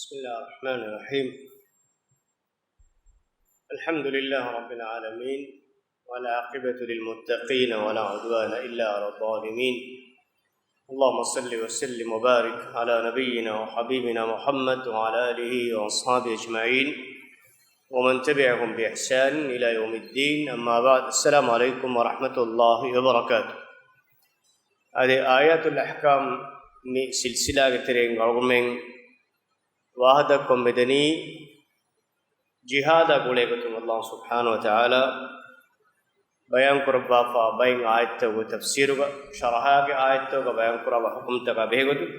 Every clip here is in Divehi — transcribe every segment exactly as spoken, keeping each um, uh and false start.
بسم الله الرحمن الرحيم. الحمد لله رب العالمين، والعاقبة للمتقين، ولا عدوان إلا على الظالمين. اللهم صل وسلم وبارك على نبينا وحبيبنا محمد وعلى آله وأصحابه أجمعين، ومن تبعهم بإحسان إلى يوم الدين. أما بعد، السلام عليكم ورحمة الله وبركاته. އަދި އާޔާތުލް އަޙްކާމް މި ސިލްސިލާގެ ތެރެއިން އަޅުގަނޑުމެން ވާހަކަދައްކަން މިދަނީ، ޖިހާދާ ގުޅޭ ގޮތުން ﷲ ސުބްޙާނަހޫ ވަތަޢާލާ ބަޔާން ކުރައްވާފާ ބައެއް އާޔަތްތަކުގެ ތަފްސީރުގަ، ޝަރަޙާގެ އާޔަތްތަކުގަ ބަޔާން ކުރައްވާ ޙުކުމްތަކާ ބެހޭގޮތުން،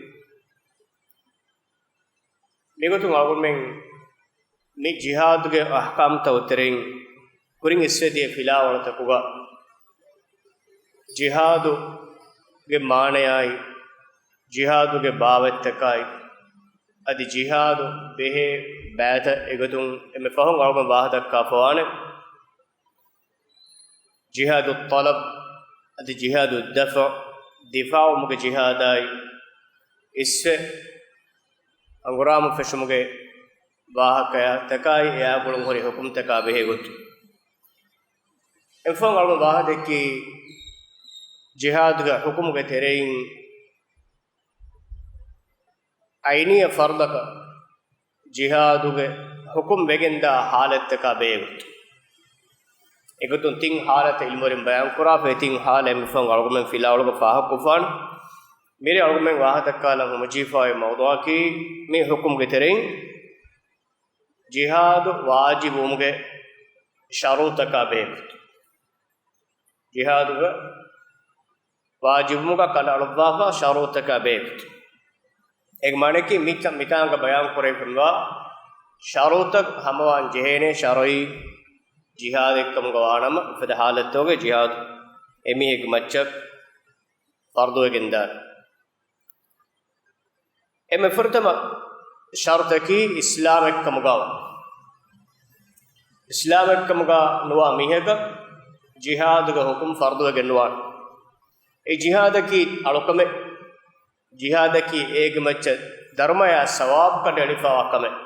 މިގޮތުން އަޅުގަނޑުމެން މި ޖިހާދުގެ އަޙްކާމްތައް ތެރެއިން ކުރިން އިސްވެދިޔަ ފިލާވަޅުތަކުގަ ޖިހާދުގެ މާނަޔާއި، ޖިހާދުގެ ބާވަތްތަކާއި، އަދި ޖިހާދު ބެހޭ ބައިތައް އެގޮތުން އެންމެ ފަހުން އަޅުގަނޑު ވާހަކަ ދައްކާފަވާނެ. ޖިހާދު ޠަލަބް އަދި ޖިހާދު ދަފްޢު، ދިފާޢުވުމުގެ ޖިހާދާއި، އިސްވެ ހަނގުރާމަ ފެށުމުގެ ވާހަކަތަކާއި، އެއާ ގުޅުން ހުރި ޙުކުމްތަކާ ބެހޭ ގޮތުން. އެންމެ ފަހުން އަޅުގަނޑު ވާހަކަ ދެއްކީ، ޖިހާދުގެ ޙުކުމުގެ ތެރެއިން ޢައިނީ ފަރުޟަކަށް ޖިހާދުގެ ޙުކުމް ވެގެންދާ ޙާލަތްތަކާ ބެހޭގޮތުން. އެގޮތުން ތިން ޙާލަތެއް ޢިލްމުވެރިން ބަޔާން ކުރާފަ، އެ ތިން ޙާލަތް އެންމެ ފަހުން އަޅުގަނޑުމެން ފިލާވަޅުގަ ފާހަގަކޮށްފާނެ. މިރޭ އަޅުގަނޑުމެން ވާހަކަ ދައްކާލަން ހަމަޖެހިފައި މައުޟޫޢަކީ، މި ޙުކުމްގެ ތެރެއިން ޖިހާދު ވާޖިބުވުމުގެ ޝަރުޠުތަކާ ބެހޭގޮތުން. ޖިހާދުގެ ވާޖިބުވުމުގަ ކަނޑައަޅުއްވާފަ ޝަރުޠުތަކާ ބެހޭގޮތުން. އޭގެ މާނައަކީ މި-، މިތާނގަ ބަޔާން ކުރެވިފައިވާ ޝަރުޠުތައް ހަމަވާން ޖެހޭނެ ޝަރުޢީ ޖިހާދެއްކަމުގަ ވާނަމަ، އެފަދަ ޙާލަތްތަކުގައި ޖިހާދު އެމީހެއްގެ މައްޗަށް ފަރުޟުވެގެންދާނެ. އެންމެ ފުރަތަމަ ޝަރުޠަކީ އިސްލާމެއްކަމުގަ، އިސްލާމެއްކަމުގަ ނުވާ މީހަކަށް ޖިހާދުގެ ޙުކުމް ފަރުޟުވެގެން ނުވާނެ. އެ ޖިހާދަކީ އަޅުކަމެއް، ޖިހާދަކީ އޭގެ މައްޗަށް ދަރުމަޔާ ސަވާބު ކަނޑައެޅިފައިވާ ކަމެއް.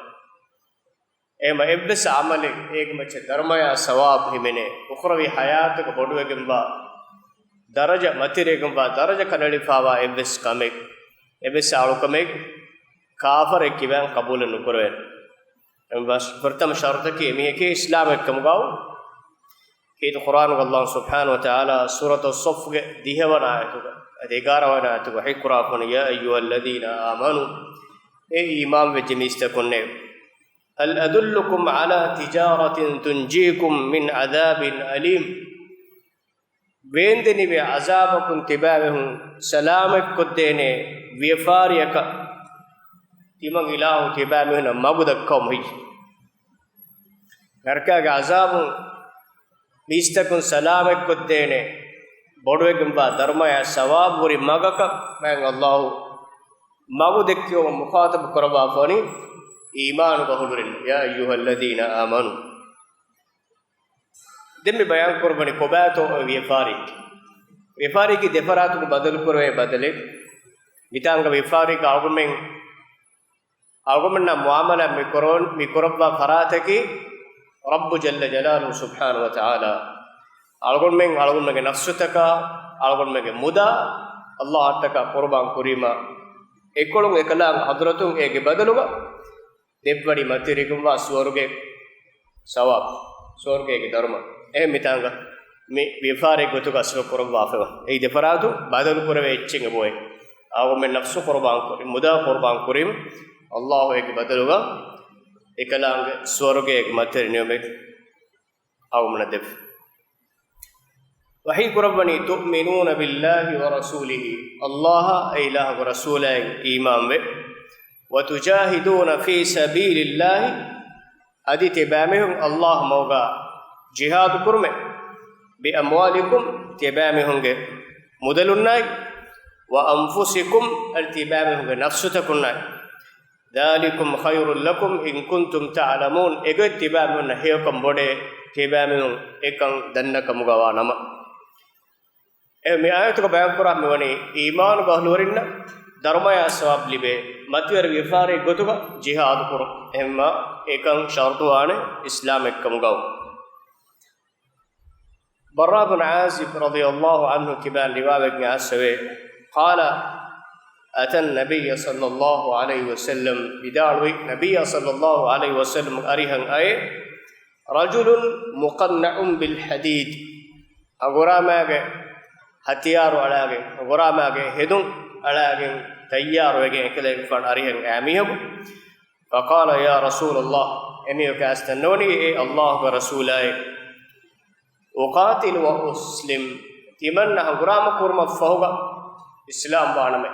އެހެންވީމަ އެއްވެސް ޢަމަލެއް އޭގެ މައްޗަށް ދަރުމަޔާ ސަވާބު ހިމެނޭ، އުޚްރަވީ ޙަޔާތުގަ ބޮޑުވެގެންވާ ދަރަޖަ، މަތިވެގެންވާ ދަރަޖަ ކަނޑައެޅިފައިވާ އެއްވެސް ކަމެއް، އެއްވެސް އަޅުކަމެއް ކާފަރެއް ކިބައިން ޤަބޫލެއް ނުކުރެވޭނެ. އެންމެ ފުރަތަމަ ޝަރުޠަކީ އެމީހަކީ އިސްލާމެއްކަމުގައު. ކީރިތި ޤުރްއާނުގަ ﷲ ސުބްޙާނަހޫ ވަތަޢާލާ ސޫރަތު ޞައްފުގެ ދިހަވަނަ އާޔަތުގަ، އަދި އެގާރަވަނަ އާޔަތުގަ ވަޙީ ކުރާފަނީ، يا أيها الذين آمنوا، އޭ އީމާންވެއްޖެ މީސްތަކުންނޭ، هل أدلكم على تجارة تنجيكم من عذاب أليم؟ ވޭންދެނިވި ޢަޒާބަކުން ތިބާމީހުން ސަލާމަތްކޮށްދޭނެ ވިޔަފާރިއަކަށް ތިމަން އިލާހު ތިބާމީހުންނަށް މަގު ދައްކަވަމު ހެއްޔެވެ؟ ނަރަކައިގެ ޢަޒާބުން މީސްތަކުން ސަލާމަތްކޮށްދޭނެ ބޮޑުވެގެންވާ ދަރުމަޔާ ސަވާބު ހުރި މަގަކަށް މާތް ﷲ މަގު ދެއްކެވުމަށް މުޚާޠަބު ކުރައްވާފަވަނީ އީމާނުގަ ހުޅުވުން، يا أيها الذين آمنوا. ދެން މި ބަޔާން ކުރައްވަނީ ކޮބާތޯ ވިޔަފާރިއެއް؟ ވިޔަފާރިއަކީ ދެފަރާތުގަ ބަދަލުކުރެވޭ ބަދަލެއް. މިތާނގަ ވިޔަފާރިއަކީ އަޅުގަނޑުމެން، އަޅުގަނޑުމެންނާ މުޢާމަލާތް މި ކުރަން، މި ކުރައްވާ ފަރާތަކީ ރައްބު ޖައްލަ ޖަލާލުހު ސުބްޙާނަހޫ ވަތަޢާލާ. އަޅުގަނޑުމެން، އަޅުގަނޑުމެންގެ ނަފްސުތަކާ، އަޅުގަނޑުމެންގެ މުދާ ﷲ އަށްޓަކާ ޤުރުބާން ކުރީމަ، އެކޮޅުން އެކަލާނގެ ޙަޟްރަތުން އޭގެ ބަދަލުގަ ދެއްވަނީ މަތިވެރިވެގެންވާ ސުވަރުގެ ސަވާބު، ސުވަރުގޭގެ ދަރުމަ. އެހެން މިތާނގަ މި ވިޔަފާރި ގޮތުގަ އަސްލު ކުރައްވާފައިވާ. އެއީ ދެފަރާތު ބަދަލު ކުރެވޭ އެއްޗެއް އެބައޮތް. އަޅުގަނޑުމެން ނަފްސު ޤުރުބާން ކުރި، މުދާ ޤުރުބާން ކުރި، ﷲ އޭގެ ބަދަލުގަ އެކަލާނގެ ސުވަރުގޭގެ މަތިވެރި ނިޢުމަތް އަޅުގަނޑަށް ދެއްވި. ވަޙީ ކުރައްވަނީ، تؤمنون بالله ورسوله، ﷲ އާއި އިލާހުގެ ރަސޫލާއިން އީމާންވެ، وتجاهدون في سبيل الله، އަދި ތިބާމީހުން ﷲ މަގުގަ ޖިހާދު ކުރުމެއް، بأموالكم، ތިބާމީހުންގެ މުދަލުންނާއި، وأنفسكم، އަދި ތިބާމީހުންގެ ނަފްސުތަކުންނާއި. ذلكم خير لكم إن كنتم تعلمون، އެގޮތް ތިބާމީހުންނަށް ހެޔޮކަން ބޮޑޭ، ތިބާމީހުން އެކަން ދަންނަ ކަމުގަ ވާ ނަމަ. އެ މި އާޔަތުގަ ބަޔާން ކުރާ މިވަނީ އީމާނުގެ އަހުލުވެރިންނަށް ދަރުމަޔާ ސަވާބު ލިބޭ މަތިވެރި ވިޔަފާރި ގޮތުގަ ޖިހާދު ކުރުން. އެހެންމާ އެކަން ޝަރުތުވާނެ އިސްލާމް އެއްކަމުގައު. ބަރާ ބިން ޢާޒިބް ރަޟިޔަﷲ ޢަންހު ކިބާން ރިވާވެގެން އައިސްފަވޭ، قال أتى النبي صلى الله عليه وسلم، ވިދާޅުވި ނަބިއްޔާ ޞައްލަﷲ ޢަލައިހި ވަސައްލަމް އަރިހަށް އައޭ، رجل مقنع بالحديد، ހަނގުރާމާގެ ހަތިޔާރު އަޅާގެން، ހަނގުރާމާގެ ހެދުން އަޅާގެން ތައްޔާރުވެގެން އެކަލޭގެފާނު އަރިހަށް އައި މީހަކު. فقال يا رسول الله، އެމީހަކު އައިސް ދަންނަވަނީ، އޭ ﷲގެ ރަސޫލާއޭ، أقاتل وأسلم، ތިމަންނަ ހަނގުރާމަ ކުރުމަށް ފަހުގަ އިސްލާމް ވާނަމޭ.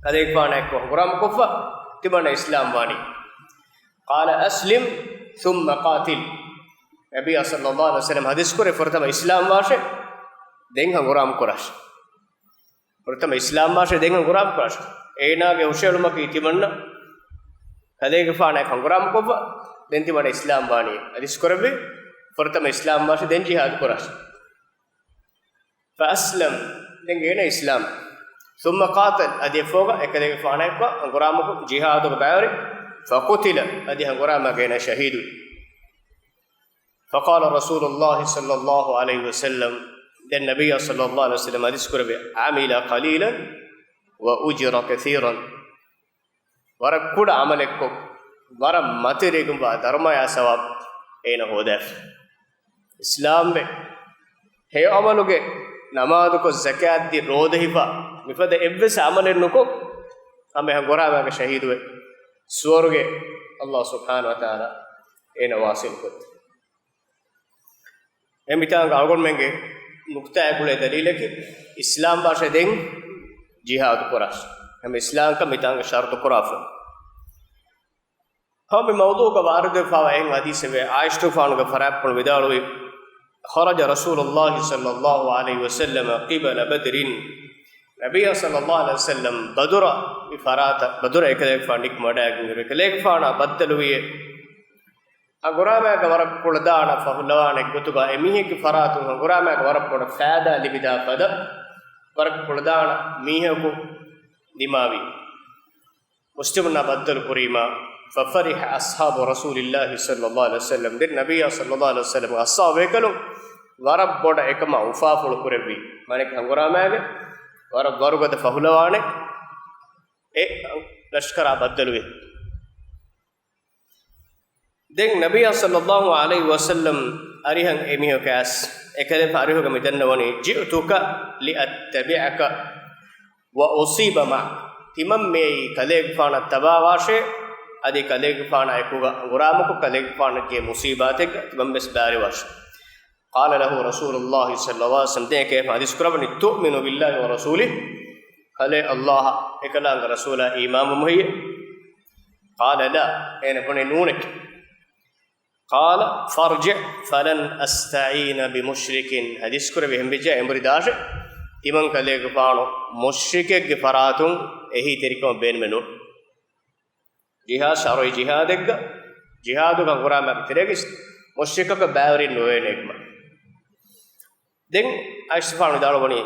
ކަލޭގެފާނާއެކު ހަނގުރާމަ ކޮށްފަ ތިމަންނަ އިސްލާމް ވާނީ. قال أسلم ثم قاتل، ނަބިއްޔާ ޞައްލަﷲ ޢަލައިހި ވަސައްލަމް ޙަދީޘް ކުރޭ، ފުރަތަމަ އިސްލާމް ވާށޭ، ދެން ހަނގުރާމަ ކުރާށޭ. ފުރަތަމަ އިސްލާމް ވާށޭ، ދެން ހަނގުރާމަ ކުރާށޭ. އޭނާގެ ހުށަހެޅުމަކީ ތިމަންނަ ކަލޭގެފާނާއެކު ހަނގުރާމަ ކޮށްފަ، ދެން ތިމަންނަ އިސްލާމް ވާނީ. ޙަދީޘް ކުރެއްވި، ފުރަތަމަ އިސްލާމް ވާށޭ، ދެން ޖިހާދު ކުރާށޭ. فأسلم، ދެން އޭނާ އިސްލާމް. ثم قاتل، އަދި އެފަހުގަ އެކަލޭގެފާނާއެކު ހަނގުރާމަކޮށް ޖިހާދުގަ ބައިވެރި. فقتل، އަދި ހަނގުރާމާގަ އޭނާ ޝަހީދުވި. فقال رسول الله صلى الله عليه وسلم، ދެން ނަބިއްޔާ ޞައްލަﷲ ޢަލައިހި ވަސައްލަމް ޙަދީޘް ކުރެއްވި، عمل قليلا وأجر كثيرا، ވަރަށް ކުޑަ ޢަމަލެއްކޮށް، ވަރަށް މަތިވެރިވެގެންވާ ދަރުމަޔާ ސަވާބު އޭނަ ހޯދާފި. އިސްލާމްވެ، ހެޔޮ ޢަމަލުގެ ނަމާދުކޮށް، ޒަކާތްދީ، ރޯދަހިފަ، މިފަދަ އެއްވެސް ޢަމަލެއް ނުކޮށް، ހަމަ އެ ހަނގުރާމާގަ ޝަހީދުވެ، ސުވަރުގެ ﷲ ސުބްޙާނަހޫ ވަތަޢާލާ އޭނަ ވާޞިލް ކޮށްދޭ. އެ މިތާނގަ އަޅުގަނޑުމެންގެ ނުކުތާއާ ގުޅޭ ދަލީލަކީ، އިސްލާމް ވާށޭ ދެން ޖިހާދު ކުރާށޭ. ހަމަ އިސްލާމްކަން މިތާނގަ ޝަރުތު ކުރާފަ. ހަމަ މި މައުޟޫޢުގަ ވާރިދުވެފައިވާ އެހެން ޙަދީޘެއް ވޭ. ޢާއިޝަތުގެފާނުގެ ފަރާތްޕުޅު ވިދާޅުވީ، خرج رسول الله صلى الله عليه وسلم قبل بدر، ނަބިއްޔާ ޞައްލަﷲ ޢަލައިހި ވަސައްލަމް ބަދުރަށް މި ފަރާތަށް، ބަދުރަށް އެކަލޭގެފާނު ނިކުމެ ވަޑައިގެން އެކަލޭގެފާނާ ބައްދަލުވިއޭ. ހަނގުރާމާގަ ވަރަށް ކުޅަދާނަ ފަހުލަވާނެ ގޮތުގަ އެމީހެއްގެ ފަރާތުން ހަނގުރާމާގަ ވަރަށް ބޮޑަށް ފައިދާ ލިބިދާ ފަދަ ވަރަށް ކުޅަދާނަ މީހަކު ދިމާވި. މުސްލިމުންނާ ބައްދަލު ކުރީމާ، ففرح أصحاب رسول الله صلى الله عليه وسلم، ދެން ނަބިއްޔާ ޞައްލަﷲ ޢަލައިހި ވަސައްލަމްގެ އަޞްޙާބު ބޭކަލުން ވަރަށް ބޮޑަށް އެކަމާ އުފާފުޅު ކުރެއްވި. މާނައަކީ ހަނގުރާމާގެ ވަރަށް ވަރުގަދަ ފަހުލަވާނެ އެ ލަޝްކަރާ ބައްދަލުވި. ދެން ނަބިއްޔާ ޞައްލަﷲ ޢަލައިހި ވަސައްލަމް އަރިހަށް އެމީހަކު އައިސް، އެކަލޭގެފާނު އަރިހުގަ މި ދަންނަވަނީ، جئتك لأتبعك وأصيب معك، ތިމަން މިއައީ ކަލޭގެފާނަށް ތަބާވާށޭ، އަދި ކަލޭގެފާނާ އެކުގަ ހަނގުރާމަކޮށް ކަލޭގެފާނަށް ޖެހޭ މުޞީބާތެއްގަ ތިމަން ވެސް ބައިވެރިވާށޭ. قال له رسول الله صلى الله عليه وسلم، ދެން އެކަލޭގެފާނު ޙަދީޘް ކުރައްވަނީ، تؤمن بالله ورسوله، ކަލޭ ﷲ އާ އެކަލާނގެ ރަސޫލާ އީމާންވަމު ހެއްޔޭ؟ قال لا، އޭނަ ބުނީ ނޫނެކޭ. قال فارجع فلن أستعين بمشرك، ޙަދީޘް ކުރެއްވި އެހެންވެއްޖެއްޔާ އެނބުރި ދާށޭ، ތިމަން ކަލޭގެފާނު މުޝްރިކެއްގެ ފަރާތުން އެހީތެރިކަމަށް ބޭނުމެއް ނޫން. ޖިހާދު، ޝަރުޢީ ޖިހާދެއްގަ، ޖިހާދުގެ ހަނގުރާމައިގެ ތެރޭގަ މުޝްރިކަކަށް ބައިވެރިން ނުވޭނެ އެކަމަށް. ދެން ޢާއިޝަތުގެފާނު ވިދާޅުވަނީ،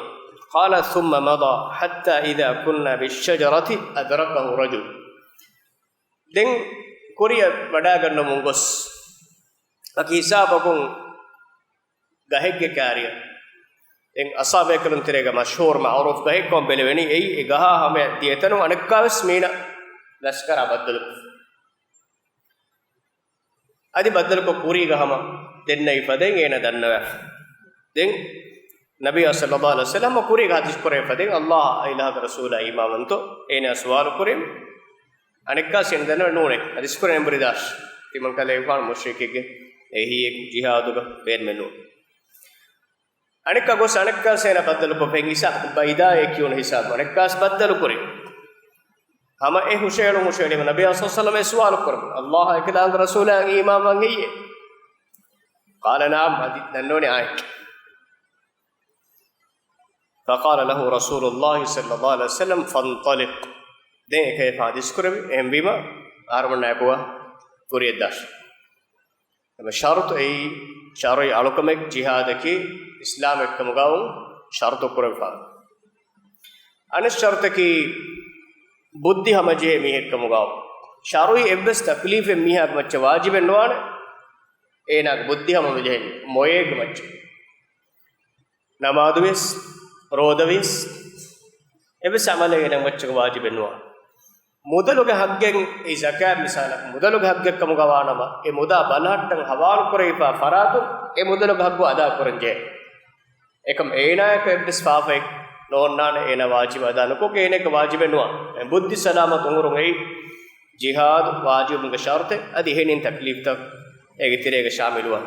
قال ثم مضى حتى إذا كنا بالشجرة أدركه رجل. ދެން ކުރިއަށް ވަޑައިގަންނަމުން ގޮސް، ވަކި ހިސާބަކުން ގަހެއްގެ ކާރިއަށް، ދެން އަޞްޙާބު ބޭކަލުން ތެރޭގަ މަޝްހޫރު މަޢުރޫފު ގަހެއްކަމަށް ބެލެވެނީ. އެއީ އެ ގަހާ ހަމަޔަށް ދިޔަ ތަނުން އަނެއްކާވެސް މީނަ ލަޝްކަރާ ބައްދަލުކޮށްފަ. އަދި ބައްދަލުކޮށް ކުރީގަ ހަމަ ދެންނެވި ފަދައިން އޭނަ ދަންނަވާފަ. ދެން ނަބިއްޔާ ޞައްލަﷲ ޢަލައިހި ވަސައްލަމަ ކުރީގަ ޙަދީޘް ކުރެވި ފަދައިން، ﷲ އާ އިލާހުގެ ރަސޫލާ އީމާންވަންތޯ؟ އޭނަ ސުވާލު ކުރި. އަނެއްކާ އޭނަ ދަންނަވަނީ ނޫނޭ، ޙަދީޘް ކުރަން އެނބުރި ދާށޭ. ތިމަން ކަލޭގެފާނު މުޝްރިކެއްގެ އެހީއެއް ޖިހާދުގަ ބޭނުމެއް ނޫން. އަނެއްކާ ގޮސް އަނެއްކާ އޭނަ ބައްދަލުކޮށް ފެން ހިސާބު ބައިދާއޭ ކިޔުނު ހިސާބު އަނެއްކާސް ބައްދަލު ކުރި. ހަމަ އެ ހުށަހެޅުން ހުށަހެޅީމަ ނަބިއްޔާ ޞައްލަﷲ ޢަލައިހި ވަސައްލަމަ ސުވާލު ކުރަމުން، ﷲ އާ އެކަލާނގެ ރަސޫލާ އީމާންވަން ހެއްޔޭ؟ قال نعم، އަދި ދަންނަވަނީ އާނ. فقال له رسول الله صلى الله عليه وسلم فانطلق. ދެން އެކަލޭގެފާނު ޙަދީޘް ކުރެއްވި، އެހެންވީމަ އަހަރުމެންނާ އެކުގަ ކުރިއަށް ދާށޭ. އެމަ ޝަރުޠު އެއީ، ޝަރުޢީ އަޅުކަމެއް ޖިހާދަކީ އިސްލާމް އެއްކަމުގައު ޝަރުޠު ކުރެވިފަ. އަނެއް ޝަރުތަކީ ބުއްދި ހަމަޖެހޭ މީހެއްކަމުގައި، ޝަރުޢީ އެއްވެސް ތަކްލީފެއް މީހާގެ މައްޗަށް ވާޖިބެއް ނުވާނެ، އޭނާގެ ބުއްދި ހަމަޖެހެން މޮޔައެއްގެ މައްޗަށް. ނަމާދުވިޔަސް، ރޯދަވިޔަސް، އެއްވެސް ޢަމަލެއް އޭނާގެ މައްޗަށް ވާޖިބެއް ނުވާ. މުދަލުގެ ހައްގެއް، އެ ޒަކާތް މިސާލަކަށް، މުދަލުގެ ހައްގެއްކަމުގައި ވާނަމަ، އެ މުދާ ބަލަހައްޓަން ހަވާލު ކުރެވިފާ ފަރާތުން އެ މުދަލުގެ ހައްގު އަދާ ކުރަން ޖެހޭ. އެކަމް އޭނާއަކަށް އެއްވެސް ފާފައެއް ނޯންނާނެ، އޭނާ ވާޖިބު އަދާ ނުކޮށްގެން އޭނާއަކަށް ވާޖިބެއް ނުވާ. އެ ބުއްދި ސަލާމަތު އުމުރުން އެއީ ޖިހާދު ވާޖިބުންގެ ޝަރުތެއް، އަދި އެހެނިން ތަކްލީފްތައް އޭގެ ތެރޭގަ ޝާމިލުވާ.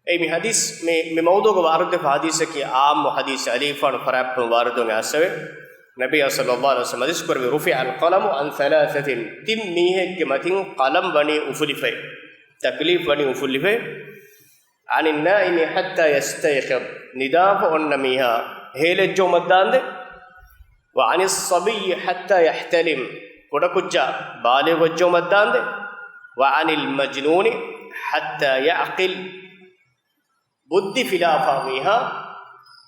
އެއީ މި ޙަދީޘް، މި، މި މައުޟޫޢުގަ ވާރިދުވެފަ ޙަދީޘަކީ ޢާއްމު ޙަދީޘް، އަލީފާނު ފަރާތްޕުޅުން ވާރިދުވެގެން އައިސްފަވޭ. ނަބިއްޔާ ޞައްލައްލާހު ޢަލައިހި ވަސައްލަމަ ޙަދީޘް ކުރެއްވި، "رفع القلم عن ثلاثة"، ތިން މީހެއްގެ މަތިން ޤަލަމް ވަނީ އުފުލިފައި، ތަކްލީފް ވަނީ އުފުލިފައި. "عن النائم حتى يستيقظ"، ނިދާފަ އޮންނަ މީހާ ހޭލެއްޖައުމަށްދާނދެ. "وعن الصبي حتى يحتلم"، ކުޑަކުއްޖާ ބާލިޣުވެއްޖައުމަށްދާނދެ. "وعن المجنون حتى يعقل"، ބުއްދި ފިލާފާ މީހާ،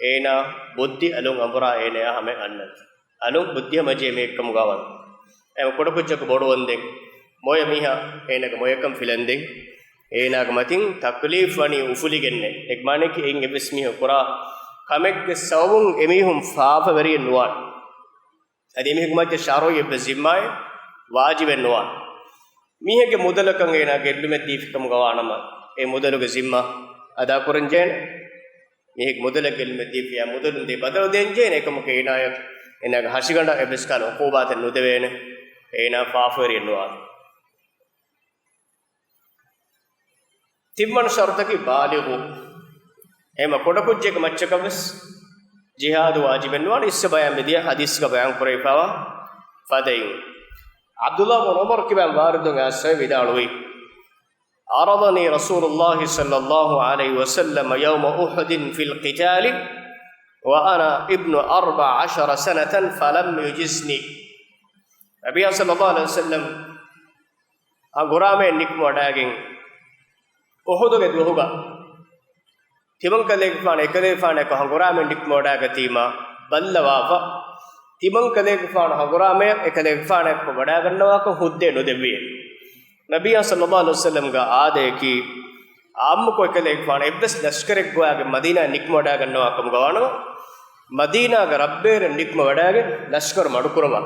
އޭނާ ބުއްދި އަލުން އަނބުރާ އޭނަޔާ ހަމަޔަށް އަންނަން. އަލުން ބުއްދި ހަމަޖެހޭ މީހެއްކަމުގައި ވަން. އެ ކުޑަކުއްޖަކު ބޮޑުވަންދެން، މޮޔަ މީހާ އޭނާގެ މޮޔަކަން ފިލަންދެން، އޭނާގެ މަތިން ތަކްލީފް ވަނީ އުފުލިގެންނެއް. އެ މާނައަކީ އެއިން އެއްވެސް މީހަކު ކުރާ ކަމެއްގެ ސަބަބުން އެމީހުން ފާފަވެރިއެއް ނުވާނެ. އަދި އެމީހެއްގެ މައްޗަށް ޝަރުޢީ އެއްވެސް ޒިންމާއެއް ވާޖިބެއް ނުވާނެ. މީހެއްގެ މުދަލަކަށް އޭނާ ގެއްލުމެއް ދީފިކަމުގަ ވާނަމަ، އެ މުދަލުގެ ޒިންމާ އަދާކުރަން ޖެހޭނެ. މީހެއްގެ މުދަލަށް ގެއްލުމެއް ދީފިޔާ މުދަލުން ދޭ ބަދަލު ދޭން ޖެހޭނެ. އެކަމަކު އޭނާޔަށް އޭނާގެ ހަށިގަނޑަށް އެއްވެސް ކަހަލަ ޢުޤޫބާތެއް ނުދެވޭނެ. އޭނާ ފާފަވެރިއެއް ނުވާނެ. ތިންވަނަ ޝަރުޠަކީ ބާލިޣު. އެހެންމަ ކުޑަކުއްޖެއްގެ މައްޗަކަށް ވެސް ޖިހާދު ވާޖިބެއް ނުވާނެ، އިސްވެ ބަޔާން މިދިޔަ ޙަދީޘްގަ ބަޔާން ކުރެވިފައިވާ ފަދައިން. ޢަބްދުﷲ ބިން ޢުމަރު ކިބައިން ވާރިދުވެގެން އައިސްފައި ވިދާޅުވީ، عرضني رسول الله صلى الله عليه وسلم يوم أحد في القتال وأنا ابن أربع عشر سنة فلم يجزني. ނަބިއްޔާ ޞައްލައްލާހު ޢަލައިހި ވަސައްލަމް ހަނގުރާމައެއް ނިކުމެވަޑައިގެން، އުޙުދުގެ ދުވަހުގަ ތިމަންކަލޭގެފާނު އެކަލޭގެފާނާއެކު ހަނގުރާމައެއް ނިކުމެވަޑައިގަތީމަ ބައްލަވާފަ، ތިމަންކަލޭގެފާނު ހަނގުރާމަޔަށް އެކަލޭގެފާނާއެކު ވަޑައިގަންނަވާކަށް ހުއްދައެއް ނުދެއްވިއޭ. ނަބިއްޔާ ޞައްލައްލާހު ޢަލައިހި ވަސައްލަމްގެ އާދަޔަކީ، އާއްމުކޮށް އެކަލޭގެފާނު އެއްވެސް ލަޝްކަރެއްގޮވާގެން މަދީނާއަށް ނިކުމެވަޑައިގަންނަވާ ކަމުގަ ވާނަމަ، މަދީނާގެ ރަށްބޭރަށް ނިކުމެވަޑައިގެން ލަޝްކަރު މަޑުކުރައްވާ.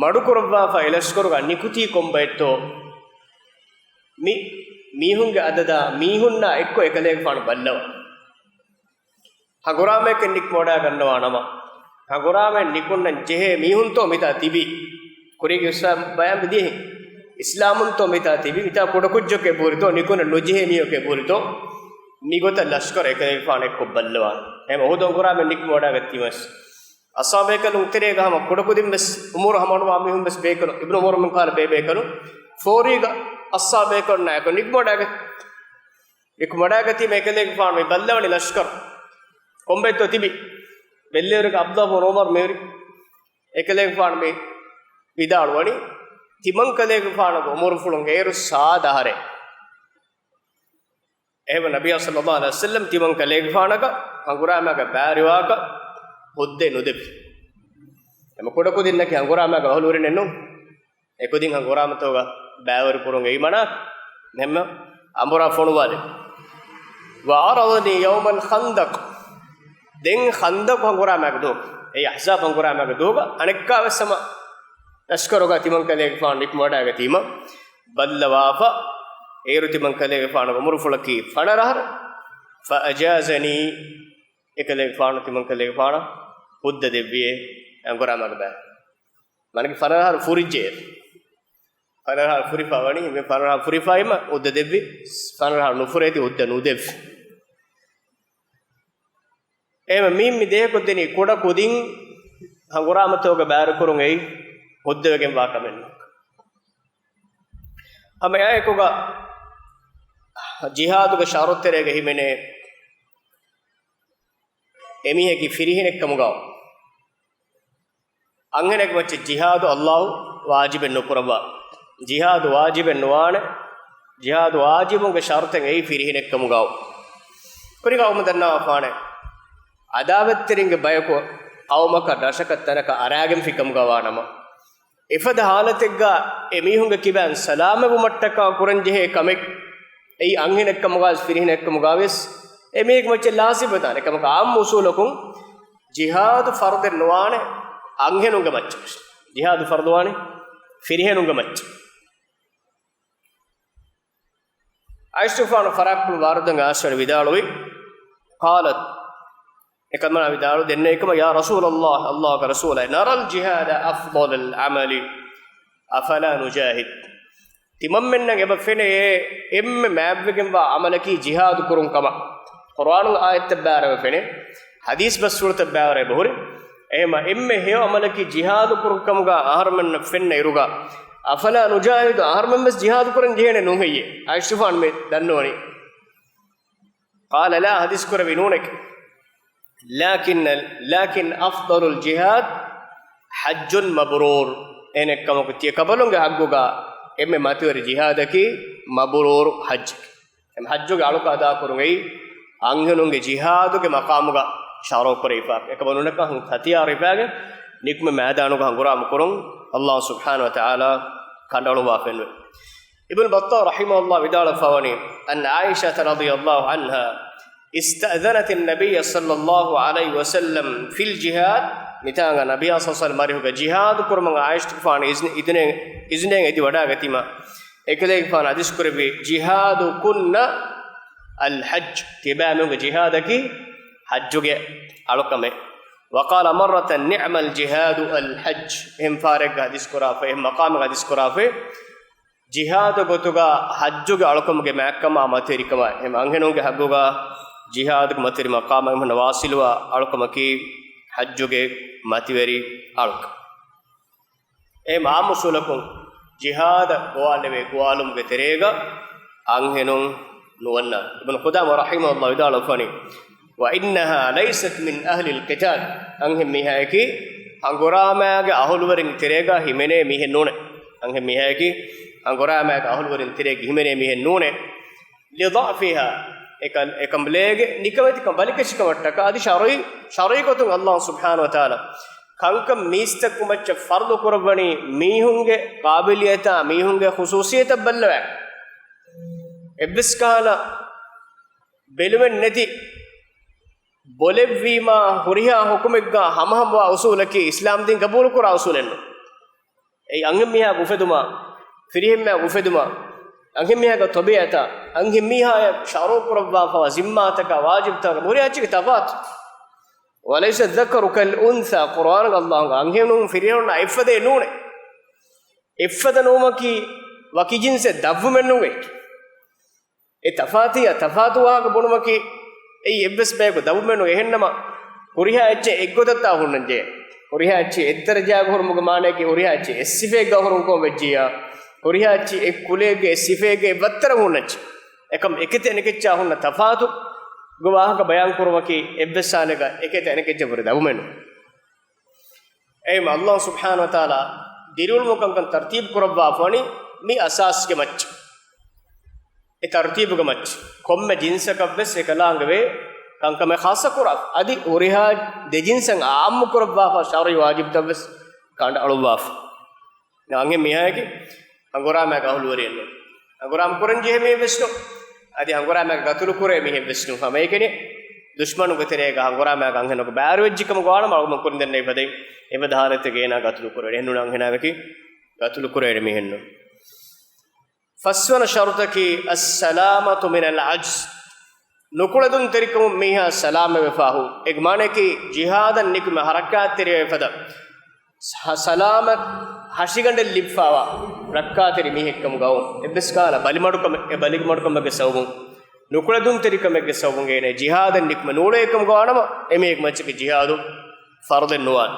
މަޑުކުރައްވާފަ އެ ލަޝްކަރުގަ ނިކުތީ ކޮންބައެއްތޯ މި މީހުންގެ އަދަދާ މީހުންނާ އެއްކޮށް އެކަލޭގެފާނު ބައްލަވާ. ހަނގުރާމަޔަކަށް ނިކުމެވަޑައިގަންނަވާ ނަމަ، ހަނގުރާމައެއް ނިކުންނަން ޖެހޭ މީހުންތޯ މިތާ ތިބީ؟ ކުރީގެ އިސްލާމް ބަޔާން މިދިޔަހެން. އިސްލާމުންތޯ މިތާ ތިބީ؟ މިތާ ކުޑަކުއްޖަކު އެބުރިތޯ؟ ނިކުންނަން ނުޖެހޭ މީހަކު އެބުރިތޯ؟ މިގޮތަށް ލަޝްކަރު އެކަލޭގެފާނު އެއްކޮށް ބައްލަވާނެ. އެހެން އުޙުދު ހަނގުރާމައެއް ނިކުމެވަޑައިގަތީމަސް. އަޞްޙާބުބޭކަލުން ތެރޭގަ ހަމަ ކުޑަކުދިން ވެސް އުމުރު ހަމަނުވާ މީހުން ވެސް ބޭކަލުން، އިބްނު ޢުމަރު މިން ކާލަ ބޭބޭކަލުން ފޯރީގަ އަޞްޙާބުބޭކަލުންނާއެކު ނިކުމެވަޑައިގަ، ނިކުމެވަޑައިގަތީމަ އެކަލޭގެފާނު މި ބައްލަވަނީ ލަޝްކަރު. ކޮންބައެއްތޯ ތިބި؟ ބެއްލެވިރުގަ ޢަބްދުﷲ ބިން ޢުމަރު މިހުރި. އެކަލޭގެފާނު މި ވިދާޅުވަނީ، ތިމަންކަލޭގެފާނުގެ އުމުރުފުޅުން އޭރު ސާދަ އަހަރެއް. އެހެންވެ، ނަބިއްޔާ ޞައްލައްލާހު ޢަލައިހި ވަސައްލަމް ތިމަންކަލޭގެފާނަކަށް ހަނގުރާމައިގަ ބައިވެރިވާކަށް ހުއްދައެއް ނުދެއްވި. އެމަ ކުޑަކުދިންނަކީ ހަނގުރާމައިގަ އަހުލުވެރިނެއް ނޫން. އެކުދިން ހަނގުރާމަތަކުގަ ބައިވެރިކުރުން އެއީ މަނާ ހަމަ އަނބުރާ ފޮނުވާލެ. وعرضني يوم الخندق. ދެން ޚަންދަޤު ހަނގުރާމައިގެ ދުވަހު، އެ އަޙްޒާބު ހަނގުރާމައިގެ ދުވަހުގަ އަނެއްކާވެސް ހަމަ ލަޝްކަރުގަ ތިމަންކަލޭގެފާނު ނިކުމެވަޑައިގަތީމަ ބައްލަވާފަ، އޭރު ތިމަންކަލޭގެފާނުގެ އުމުރުފުޅަކީ ފަނަރަ އަހަރު. فأجازني، އެކަލޭގެފާނު ތިމަންކަލޭގެފާނަށް ހުއްދަ ދެއްވިއޭ އަނގުރާމައިގެ ބައި. މާނައަކީ ފަނަރަ އަހަރު ފުރިއްޖެ. ފަނަރަ އަހަރު ފުރިފަ ވަނީ، މި ފަނަރަ އަހަރު ފުރިފައިމަ ހުއްދަ ދެއްވި، ފަނަރަ އަހަރު ނުފުރޭތީ ހުއްދަ ނުދެއްވި. އެހެން މީ މި ދޭހަކޮށްދިނީ ކުޑަ ކުދިން ހަނގުރާމަތަކުގަ ބައިވެރިކުރުން އެއީ ހުއްދަވެގެންވާ ކަމެއް ނޫން. ހަމަ އެއާއެކުގަ ޖިހާދުގެ ޝަރުޠުތެރޭގަ ހިމެނޭ އެމީހަކީ ފިރިހެނެއްކަމުގަ އަންހެނެއްގެ މައްޗަށް ޖިހާދު ﷲ ވާޖިބެއް ނުކުރައްވާ. ޖިހާދު ވާޖިބެއް ނުވާނެ. ޖިހާދު ވާޖިބުންގެ ޝަރުޠެއް އެއީ ފިރިހެނެއްކަމުގައު. ކުރިގައުމު ދަންނަވާފާނެ. އަދާވަތްތެރިންގެ ބަޔަކު ޤައުމަކަށް ރަށަކަށް ތަނަކަށް އަރާގެންފިކަމުގަ ވާނަމަ، އެފަދަ ހާލަތެއްގަ އެމީހުންގެ ކިބައިން ސަލާމަތްވުމަށްޓަކާ ކުރަންޖެހޭ ކަމެއް އެއީ އަންހެނެއްކަމުގަވެސް ފިރިހެނެއްކަމުގަވެސް އެމީހެއްގެ މައްޗަށް ލާޒިމްވެދާނެ. އެކަމަކު އާއްމު އުސޫލަކުން ޖިހާދު ފަރުޟެއް ނުވާނެ އަންހެނުންގެ މައްޗަށް. ޖިހާދު ފަރުޟުވާނެ ފިރިހެނުންގެ މައްޗަށް. ޢާއިޝަތުފާނު ފަރާތްޕުޅު ވާރިދުވެގެން އާއިޝަ ވިދާޅުވި، قالت، އެކަމަނާ ވިދާޅު ދެންނެވި ކަމަށް، يا رسول الله، ﷲ ގެ ރަސޫލާއޭ، نرى الجهاد أفضل العمل، أفلا نجاهد؟ ތިމަންމެންނަށް އެބަ ފެނޭ އެންމެ މާތްވެގެންވާ ޢަމަލަކީ ޖިހާދު ކުރުން ކަމަށް. ޤުރުއާނުގެ އާޔަތްތައް ބާރަށް އެބަ ފެނޭ، ޙަދީޘް ބަސްފުޅުތައް ބާރަށް އެބަ ހުރި. އެހެންވީމަ އެންމެ ހެޔޮ ޢަމަލަކީ ޖިހާދު ކުރުން ކަމުގަ އަހަރުމެންނަށް ފެންނަ އިރުގަ، أفلا نجاهد، އަހަރުމެން ވެސް ޖިހާދު ކުރަން ޖެހޭނެ ނޫން ހެއްޔޭ؟ ޢާއިޝަތުފާނު މި ދަންނަވަނީ. قال لا، ޙަދީޘް ކުރެއްވީ ނޫނެކޭ. لكن، لكن أفضل الجهاد حج مبرور. އެހެނެއްކަމަކު ތިޔަ ކަބަލުންގެ ޙައްޤުގަ އެންމެ މަތިވެރި ޖިހާދަކީ މަބްރޫރު ޙައްޖެކޭ. އެ ޙައްޖުގެ އަޅުކަން އަދާކުރުން އެއީ އަންހެނުންގެ ޖިހާދުގެ މަޤާމުގަ ޝަރުޢުކުރެވިފަ، އެކަމަކު ނުނަކަން ހަތިޔާރު ހިފާގެން ނިކުމެ މައިދާނުގަ ހަނގުރާމަ ކުރުން ﷲ ސުބްޙާނަހޫ ވަތަޢާލާ ކަނޑައަޅުއްވާފައެވެ. އިބްނު ބައްޠާލް ރަޙިމަހުﷲ ވިދާޅުވެފަވަނީ، أن عائشة رضي الله عنها استأذنت النبي صلى الله عليه وسلم في الجهاد، މިތާނގަ ނަބިއްޔާ ޞައްލަﷲ ޢަލައިހި ވަސައްލަމް މަރިހުގަ ޖިހާދު ކުރުމަށް ޢާއިޝަތުފާނު އިޒްނި، އިޒުނެއް، އިޒުނެއް އެދި ވަޑައިގަތީމަ، އެކަލޭގެފާނު ޙަދީޘް ކުރެއްވި، جهادكن الحج، ތިބާމެންގެ ޖިހާދަކީ ޙައްޖުގެ އަޅުކަމެއް. وقال مرة، نعم الجهاد الحج، އެހެން ފާރެއްގަ ޙަދީޘް ކުރާފަ، އެހެން މަޤާމެއްގަ ޙަދީޘް ކުރާފަ، ޖިހާދު ގޮތުގަ ޙައްޖުގެ އަޅުކަމުގެ މާތްކަމާ މަތިވެރިކަމާ، އެހެން އަންހެނުންގެ ޙައްޤުގަ ޖިހާދުގެ މަތިވެރި މަޤާމަށް އެމީހުންނަށް ވާޞިލުވާ އަޅުކަމަކީ ޙައްޖުގެ މަތިވެރި އަޅުކަން. އެހެން އާއްމު އުޞޫލަކުން ޖިހާދަށް ގޮވާލެވޭ ގޮވާލުމުގެ ތެރޭގަ އަންހެނުން ނުވަންނާނެ. އިބްނު ޤުދާމާ ރަޙިމަހުﷲ ވިދާޅުވެފަވަނީ، وإنها ليست من أهل القتال، އަންހެން މީހާޔަކީ ހަނގުރާމައިގެ އަހުލުވެރިން ތެރޭގަ ހިމެނޭ މީހެއް ނޫނޭ. އަންހެން މީހާޔަކީ ހަނގުރާމައިގެ އަހުލުވެރިން ތެރޭގަ ހިމެނޭ މީހެއް ނޫނޭ. لضعفها، އެކަން، އެކަނބަލޭގެ ނިކަމެތިކަން ބަލިކަށިކަމަށްޓަކާ އަދި ޝަރުޢީ، ޝަރުޢީ ގޮތުން ﷲ ސުބްޙާނަހޫ ވަތަޢާލާ ކަންކަން މީސްތަކު މައްޗަށް ފަރުޟު ކުރައްވަނީ މީހުންގެ ޤާބިލިއްޔަތާ، މީހުންގެ ޚުޞޫޞިއްޔަތަށް ބައްލަވާ. އެއްވެސް ކަހަލަ ބެލުމެއް ނެތި ބޮލެއްވީމާ ހުރިހާ ޙުކުމެއްގަ ހަމަހަމަވާ އުޞޫލަކީ އިސްލާމްދީން ޤަބޫލުކުރާ އުޞޫލެއް ނޫން. އެއީ އަންހެންމީހާގެ އުފެދުމާ، ފިރިހެންމީހާގެ އުފެދުމާ، އަންހެންމީހާގެ ޠަބީޢަތާ، އަންހެންމީހާޔަށް ޝަރުޢު ކުރައްވާފަވާ ޒިންމާތަކާ، ވާޖިބުތަކާ ހުރިހާ އެއްޗެއްގެ ތަފާތު. وليس الذكر كالأنثى، ޤުރުއާނުގަ ﷲ އަންހެނުން ފިރިހެނުންނާ އެއްފަދައެއް ނޫނޭ. އެއްފަދަ ނުވުމަކީ ވަކި ޖިންސެއް ދަށްވުމެއް ނޫނޭ. އެ ތަފާތީއާ ތަފާތު ވާހަކަ ބުނުމަކީ، އެއީ އެއްވެސް ބަޔަކު ދަށްވުމެއް ނޫން. އެހެންނަމަ، ހުރިހާ އެއްޗެއް އެއްގޮތަށްތާ ހުންނަންޖެހޭ. ހުރިހާ އެއްޗެއް އެއްދަރަޖާގަ ހުރުމުގެ މާނަޔަކީ، ހުރިހާ އެއްޗެއް އެއްސިފައެއްގަ ހުރުން ކޮން ވެއްޖިއްޔާ، ހުރިހާ އެއްޗެއް އެއްކުލައެއްގެ އެއްސިފައެއްގެ އެއްވައްތަރަށް ހުންނަ އެއްޗެއް. އެކަމް އެކެތި އަނެކެއްޗާ ހުންނަ ތަފާތުގެ ވާހަކަ ބަޔާން ކުރުމަކީ، އެއްވެސް ހާލެއްގަ އެކެތި އަނެކެއްޗަށް ވުރެ ދަށްވުމެއް ނޫން. އެހެން ﷲ ސުބްޙާނަހޫ ވަތަޢާލާ ދިރިއުޅުމުގެ ކަންކަން ތަރުތީބު ކުރައްވާފަވަނީ މި އަސާސްގެ މައްޗަށް. އެ ތަރުތީބުގެ މައްޗަށް ކޮންމެ ޖިންސަކަށްވެސް އެކަލާނގެވޭ ކަންކަމެއް ޚާއްޞަ ކުރާފަ. އަދި ހުރިހާ ދެ ޖިންސަށް އާއްމު ކުރައްވާފަ، ޝަރުޢީ ވާޖިބުތައްވެސް ކަނޑައަޅުއްވާފަ. އަންހެން މީހާޔަކީ ހަނގުރާމައިގެ އަހުލުވެރިއެއް ނޫން. ހަނގުރާމަ ކުރަން ޖެހޭ މީހެއްވެސް ނޫން. އަދި ހަނގުރާމައިގަ ގަތުލު ކުރޭ މީހެއްވެސް ނޫން. ހަމައެކަނި ދުޝްމަނުގެ ތެރޭގަ ހަނގުރާމައިގަ އަންހެނަކު ބައިވެރިވެއްޖެ ކަމަށް ގޮވާނަމަ އަޅުގަނޑު ކުރިން ދެންނެވި ފަދައިން އެފަދަ ހާލަތެއްގަ އޭނާ ގަތުލު ކުރެވޭނެ. އެހެންނޫން އަންހެނާޔަކީ ގަތުލު ކުރެވޭނެ މީހެއް ނޫން. ފަސްވަނަ ޝަރުޠަކީ، السلامة من العجز، ނުކުޅެދުންތެރިކަމުން މީހާ ސަލާމަތްވެފަ ހުން. އޭގެ މާނައަކީ، ޖިހާދަށް ނިކުމެ ޙަރަކާތްތެރިވެފަދަ ސަ-، ސަލާމަތް ހަށިގަނޑެއް ލިބިފަވާ ރައްކާތެރި މީހެއްކަމުގަ ވުން. އެއްވެސް ކަހަލަ ބަލިމަޑުކަމެއް، އެ ބަލިމަޑުކަމެއްގެ ސަބަބުން، ނުކުޅެދުންތެރިކަމެއްގެ ސަބަބުން އޭނަ ޖިހާދަށް ނިކުމެ ނޫޅޭ ކަމުގަ ވާނަމަ، އެމީހެއްގެ މައްޗަކީ ޖިހާދު ފަރުޟެއް ނުވާނެ.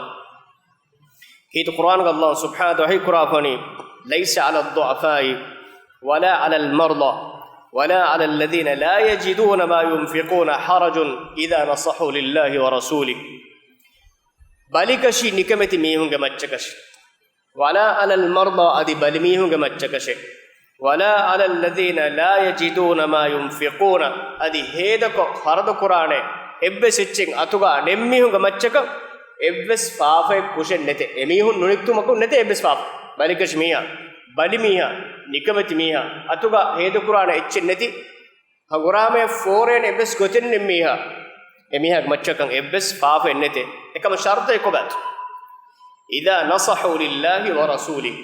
ކީރިތި ޤުރުއާނުގަ ﷲ ސުބްޙާނަހޫ ވަތަޢާލާ ވަޙީ ކުރާފަވަނީ، ليس على الضعفاء ولا على المرضى ولا على الذين لا يجدون ما ينفقون حرج إذا نصحوا لله ورسوله. ބަލިކަށި ނިކަމެތި މީހުންގެ މައްޗަކަށެއް، ولا على المرضى، އަދި ބަލިމީހުންގެ މައްޗަކަށެއް، ولا على الذين لا يجدون ما ينفقون، އަދި ހޭދަކޮށް ޚަރަދު ކުރާނެ އެއްވެސް އެއްޗެއް އަތުގަ ނެތް މީހުންގެ މައްޗަކަށް އެއްވެސް ފާފައެއް ކުށެއް ނެތޭ. އެމީހުން ނުނިކުތުމަކުން ނެތޭ އެއްވެސް ފާފަ. ބަލިކަށި މީހާ، ބަލި މީހާ، ނިކަމެތި މީހާ އަތުގަ ހޭދަކުރާނެ އެއްޗެއް ނެތި، ހަނގުރާމައަށް ފޯރޭނެ އެއްވެސް ގޮތެއް ނެތް މީހާ، އެމީހާގެ މައްޗަކަށް އެއްވެސް ފާފައެއް ނެތޭ. އެކަމަށް ޝަރުޠެއް ކޮބާތޯ؟ إذا نصحوا لله ورسوله،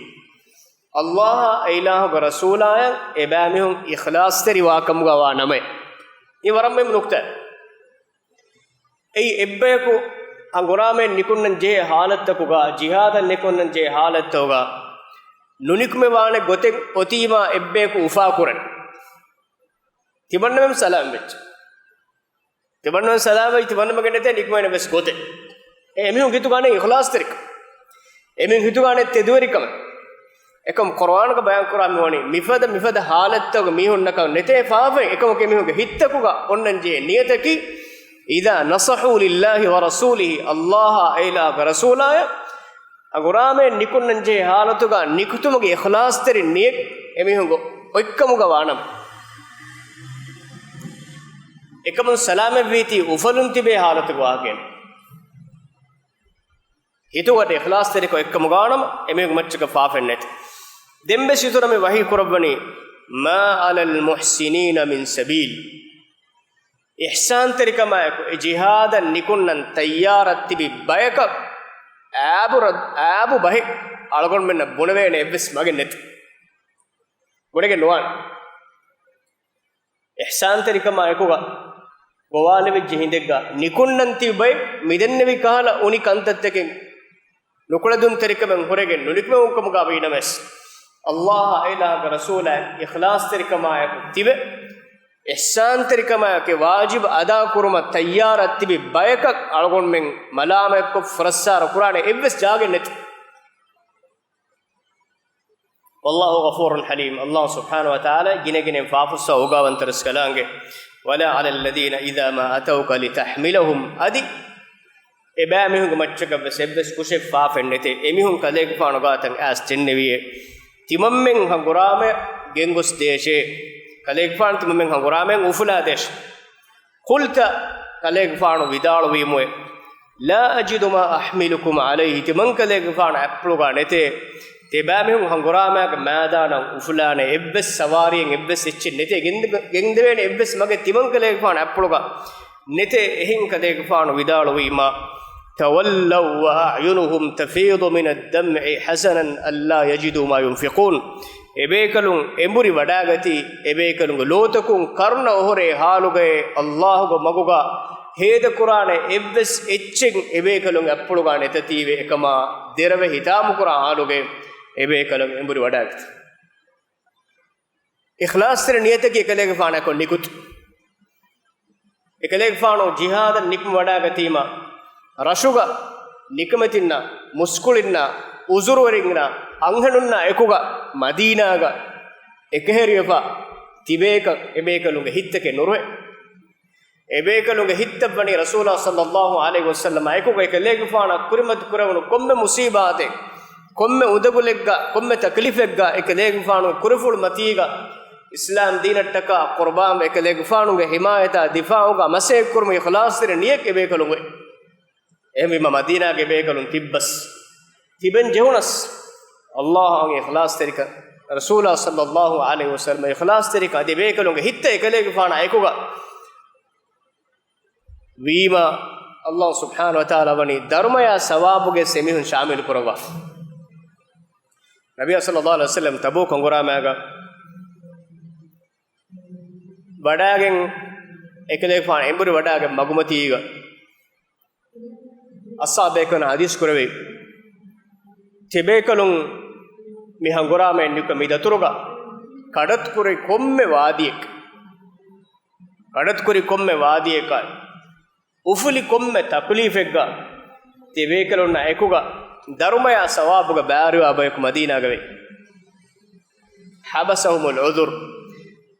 ﷲ އާއި އެ އިލާހުގެ ރަސޫލާއަށް އެބައިމީހުން އިޚްލާޞްތެރިވާކަމުގަ ވާ ނަމަ. މީ ވަރަށް މުހިންމު ނުކުތާ. އެއީ އެއްބަޔަކު ހަނގުރާމައެއް ނިކުންނަން ޖެހޭ ޙާލަތްތަކުގަ، ޖިހާދަށް ނިކުންނަން ޖެހޭ ޙާލަތްތަކުގަ ނުނިކުމެވާނެ ގޮތެއް އޮތީމާ އެއްބަޔަކު އުފާކުރަން. ތިމަންނަމެން ސަލާމް ވެއްޖެ. ތިމަންނަމެން ސަލާމް ވެއްޖެ، ތިމަންނަމެން ނެތޭ ނިކުމެވޭނެ އެއްވެސް ގޮތެއް. އެ އެމީހުން ހިތުގަ އަންނަނީ އިޚްލާޞްތެރިކަން. އެމީހުން ހިތުގަ އަންނަނީ ތެދުވެރިކަމެއް. އެކަމަ ޤުރުއާނުގަ ބަޔާން ކުރާ މިވަނީ މިފަދަ މިފަދަ ޙާލަތްތަކުގަ މީހުންނަކަށް ނެތޭ ފާފައެއް. އެކަމަކު އެމީހުންގެ ހިތްތަކުގަ އޮންނަން ޖެހޭ ނިޔަތަކީ، إذا نصحوا لله ورسوله، ﷲ އާއި އެ އިލާހުގެ ރަސޫލާއަށް ހަނގުރާމައެއް ނިކުންނަން ޖެހޭ ޙާލަތުގަ ނިކުތުމުގެ އިޚްލާޞްތެރި ނިޔަތް އެމީހުންގެ އޮތްކަމުގަ ވާނަމަ، އެކަމުން ސަލާމަތްވީތީ އުފަލުން ތިބޭ ޙާލަތުގަ ވާގެން. ހިތުގަ އިޚްލާޞްތެރިކޮށް އެއްކަމުގަ ވާނަމަ، އެމީހުންގެ މައްޗަކަށް ފާފައެއް ނެތޭ. ދެން ވެސް އިތުރަށް މި ވަޙީ ކުރައްވަނީ، ما على المحسنين من سبيل. އިޙްސާންތެރިކަމާއެކު އެ ޖިހާދަށް ނިކުންނަން ތައްޔާރަށް ތިބި ބަޔަކަށް އާބު ރަ-، އާބު ބަހެއް އަޅުގަނޑުމެންނަށް ބުނެވޭނެ އެއްވެސް މަގެއް ނެތި. ބުނެގެން ނުވާނެ. އިޙްސާންތެރިކަމާ އެކުގަ ގޮވާލެވިއްޖެ ހިނދެއްގަ ނިކުންނަން ތިބި ބައެއް މިދެންނެވި ކަހަލަ އުނި ކަންތައްތަކެއް، ނުކުޅެދުންތެރިކަމެއް ހުރެގެން ނުނިކުމެވުން ކަމުގަ ވީނަމަވެސް، ﷲ އާއި އެ އިލާހުގެ ރަސޫލާއަށް އިޚްލާޞްތެރިކަމާއެކު ތިބެ، އިޙްސާންތެރިކަމާއެކު ވާޖިބު އަދާކުރުމަށް ތައްޔާރަށް ތިބި ބަޔަކަށް އަޅުގަނޑުމެން މަލާމަތްކޮށް ފުރައްސާރަ ކުރާނެ އެއްވެސް ޖާގައެއް ނެތި. والله غفور حليم. ﷲ ސުބްޙާނަހޫ ވަތަޢާލާ ގިނަގިނައިން ފާފައްސަވާ އޯގާވަންތަ ރަސްކަލާނގެ. ولا على الذين إذا ما أتوك لتحملهم. އަދި އެބައިމީހުންގެ މައްޗަކަށް ވެސް އެއްވެސް ކުށެއް ފާފައެއް ނެތޭ. އެމީހުން ކަލޭގެފާނު ގާތަށް އައިސް ޖެންނެވިއޭ، ތިމަންމެން ހަނގުރާމަ ގެންގޮސްދޭށޭ. ކަލޭގެފާނު ތިމަންމެން ހަނގުރާމައިން އުފުލާދޭށޭ. قلت، ކަލޭގެފާނު ވިދާޅުވީމުއޭ، لا أجد ما أحملكم عليه، ތިމަން ކަލޭގެފާނު އަތްޕުޅުގަ ނެތޭ، ތިބާމީހުން ހަނގުރާމައިގެ މައިދާނަށް އުފުލާނެ އެއްވެސް ސަވާރީއެއް އެއްވެސް އެއްޗެއް ނެތޭ، ގެންދެ-، ގެންދެވޭނެ އެއްވެސް މަގެއް ތިމަން ކަލޭގެފާނު އަތްޕުޅުގަ ނެތޭ. އެހެން ކަލޭގެފާނު ވިދާޅުވީމާ، تولوا وأعينهم تفيض من الدمع حزنا ألا يجدوا ما ينفقون. އެބޭކަލުން އެނބުރި ވަޑާގަތީ، އެބޭކަލުންގެ ލޯތަކުން ކަރުނަ އޮހޮރޭ ހާލުގައޭ، ﷲގެ މަގުގަ ހޭދަކުރާނެ އެއްވެސް އެއްޗެއް އެބޭކަލުންގެ އަތްޕުޅުގަ ނެތަތީވެ، އެކަމާ ދެރަވެ ހިތާމަކުރާ ހާލުގައޭ އެބޭކަލުން އެނބުރި ވަޑާގަތީ. އިޚްލާޞްތެރި ނިޔަތަކީ އެކަލޭގެފާނަކު ނިކުތު. އެކަލޭގެފާނު ޖިހާދަށް ނިކުމެވަޑާގަތީމަ، ރަށުގަ ނިކަމެތިންނާ، މުސްކުޅިންނާ، އުޒުރުވެރިންނާ، އަންހެނުންނާ އެކުގަ މަދީނާގަ އެކަހެރިވެފަ ތިބޭކަށް އެބޭކަލުންގެ ހިތްތަކެއް ނުރުހޭ. އެބޭކަލުންގެ ހިތަށްވަނީ ރަސޫލާ ޞައްލައްލާހު ޢަލައިހި ވަސައްލަމާ އެކުގަ އެކަލޭގެފާނަށް ކުރިމަތި ކުރެވުނު ކޮންމެ މުޞީބާތެއް، ކޮންމެ އުނދަގުލެއްގަ، ކޮންމެ ތަކްލީފެއްގަ އެކަލޭގެފާނު ކުރިފުޅު މަތީގަ އިސްލާމް ދީނަށްޓަކާ ޤުރުބާންވެ އެކަލޭގެފާނުގެ ޙިމާޔަތާ ދިފާޢުގަ މަސައްކަތްކުރުމުގެ އިޚްލާޞްތެރި ނިޔަތް އެބޭކަލުންގެ. އެހެންވީމަ މަދީނާގެ އެބޭކަލުން ތިއްބަސް ތިބެން ޖެހުނަސް، ﷲ އަށް އިޚްލާޞްތެރިކަން، ރަސޫލާ ޞައްލައްލާހު ޢަލައިހި ވަސައްލަމަށް އިޚްލާޞްތެރިކަން އަދި އެބޭކަލުންގެ ހިތްތައް އެކަލޭގެފާނާ އެކުގަ ވީމަ، ﷲ ސުބްޙާނަހޫ ވަތަޢާލާ ވަނީ ދަރުމަޔާ ސަވާބުގެ އެމީހުން ޝާމިލު ކުރައްވާފަ. ނަބިއްޔާ ޞައްލައްލާހު ޢަލައިހި ވަސައްލަމް ތަބޫކު ހަނގުރާމައިގަ ވަޑާގެން އެކަލޭގެފާނު އެނބުރި ވަޑާގެން މަގުމަތީގަ އަޞްޙާބޭކަލުން ޙަދީޘް ކުރެވި، ތިބޭކަލުން މި ހަނގުރާމައިން ނިކުތް މި ދަތުރުގަ ކަޑަތުކުރި ކޮންމެ ވާދީއެއް، ކަޑަތުކުރި ކޮންމެ ވާދީއެއްގަ އުފުލި ކޮންމެ ތަކުލީފެއްގަ ތިބޭކަލުންނާ އެކުގަ ދަރުމަޔާ ސަވާބުގަ ބައިވެރިވާ ބަޔަކު މަދީނާގަ ވޭ. حبسهم العذر،